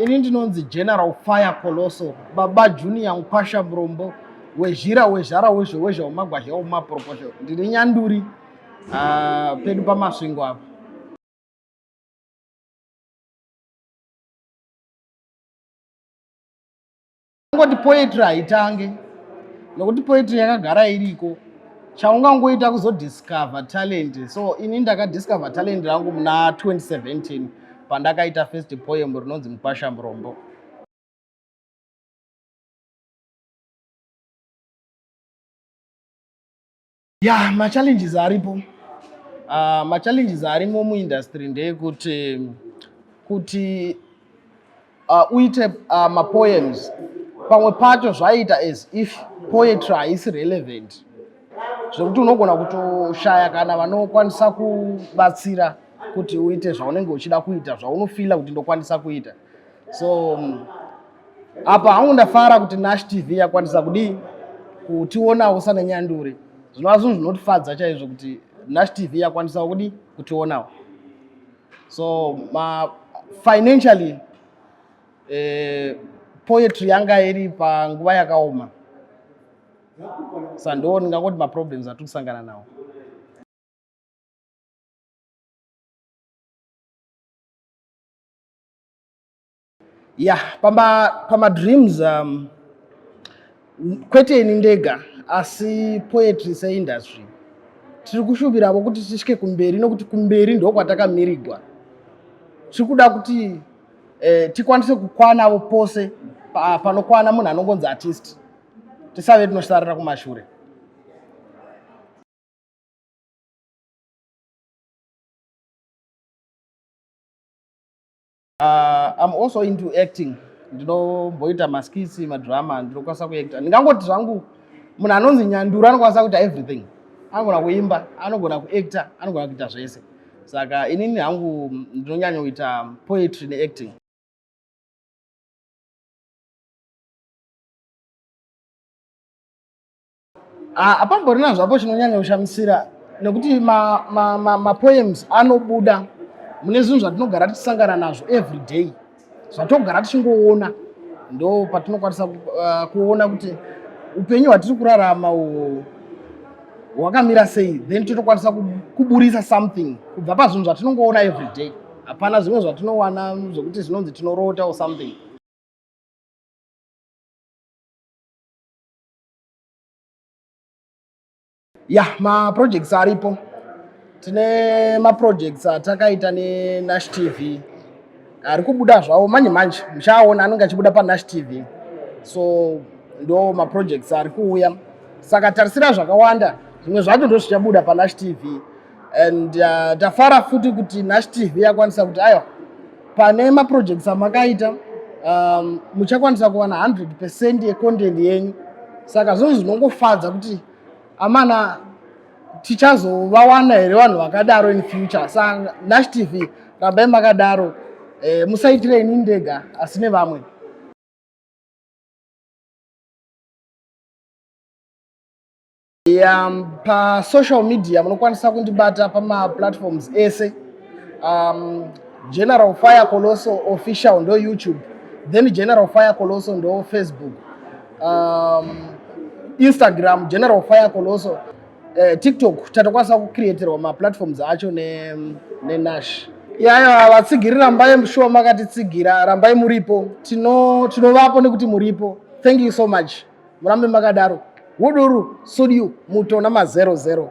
Ini ndinonzi General Fire Coloso, Baba Junior Nkwasha Murombo, wezhira wezhara wezhowezha wemagwazha wemaporoposho. Ndiri nyanduri pedu paMasvingo apa. Ngoti poetry haitange nokuti poetry yakagara iriko. Chaungangoita kuzodiscover talent. So ini ndakadiscover talent rangu muna 2017 pandakaita first poem rinonzi Mukwasha Murombo. Ya, machallenges aripo. Machallenges arimo muindustry ndeyekuti kuti uite mapoems pamwe pacho zvaita as if poetry haisi relevant, zvekuti unogona kutoshaya kana vanokwanisa kubatsira kuti uite zvaunenge uchida kuita, zvaunofila kuti ndokwanisa kuita. So apa hangu ndafara kuti Nash TV yakwanisa kudii kutionawo sanenyanduri, zvinova zvinhu zvinotifadza chaizvo kuti Nash TV yakwanisawo kudii kutionawo. So ma financially poetry yanga iri panguva yakaoma, sa ndo ndingangoti maproblems atiri kusangana nawo. Ya, pamadreams kwete ini ndega, asi poetry seindustry tiri kushuviravo kuti tisvike kumberi, nokuti kumberi ndokwatakamirigwa. Tiri kuda kuti tikwanise kukwanavo pose panokwana munhu anongonzi artist, tisave tinosarira kumashure. I'm also into acting. Ndinomboita maskits, madrama, ndinokwanisa kuacta. Ndingangoti zvangu munhu anonzi nyanduri anokwanisa kuita everything. Anogona kuimba, anogona kuacta, anogona kuita zvese. Saka inini hangu ndinonyanya kuita poetry neacting. Hapamborina zvapo chinonyanya kushamisira, nekuti mapoems anobuda mune zvinhu zvatinogara tichisangana nazvo every day, zvatogara tichingoona. Ndo patinokwanisa kuona kuti upenyu hwatiri kurarama uhwu hwakamira sei, then totokwanisa kuburisa something kubva pazvinhu zvatinongoona every day. Hapana zvimwe zvatinowana zvekuti zvinonzi tinorota or something. Ya, maprojects aripo. Tine maprojects atakaita neNash TV ari kubuda zvavo manje manje, muchaaona anenge achibuda paNash TV. So ndo maprojects ari kuuya, saka tarisira zvakawanda. Zvimwe zvacho ndo zvichabuda paNash TV. And tafara futi kuti Nash TV yakwanisa kuti aiwa, pane maprojects amakaita muchakwanisa kuwana 100% yecontent yenyu. Saka zvinhu zvinongofadza kuti amana tichazovawana here vanhu vakadaro in future. Saka Nash TV, rambai makadaro, musaitire ini ndega asi nevamwe. Ya, pasocial media munokwanisa kundibata pamaplatforms ese. General Fire Coloso Official ndo YouTube, then General Fire Coloso ndo Facebook, Instagram General Fire Coloso, TikTok. Tatokwanisa kucreatirwa maplatforms acho neNash ne yayo. Vatsigiri, rambai shuwa makatitsigira, rambai muripo. Tinovapo nekuti muripo. Thank you so much, murambe makadaro. Wuduru sudiu muto nama 00.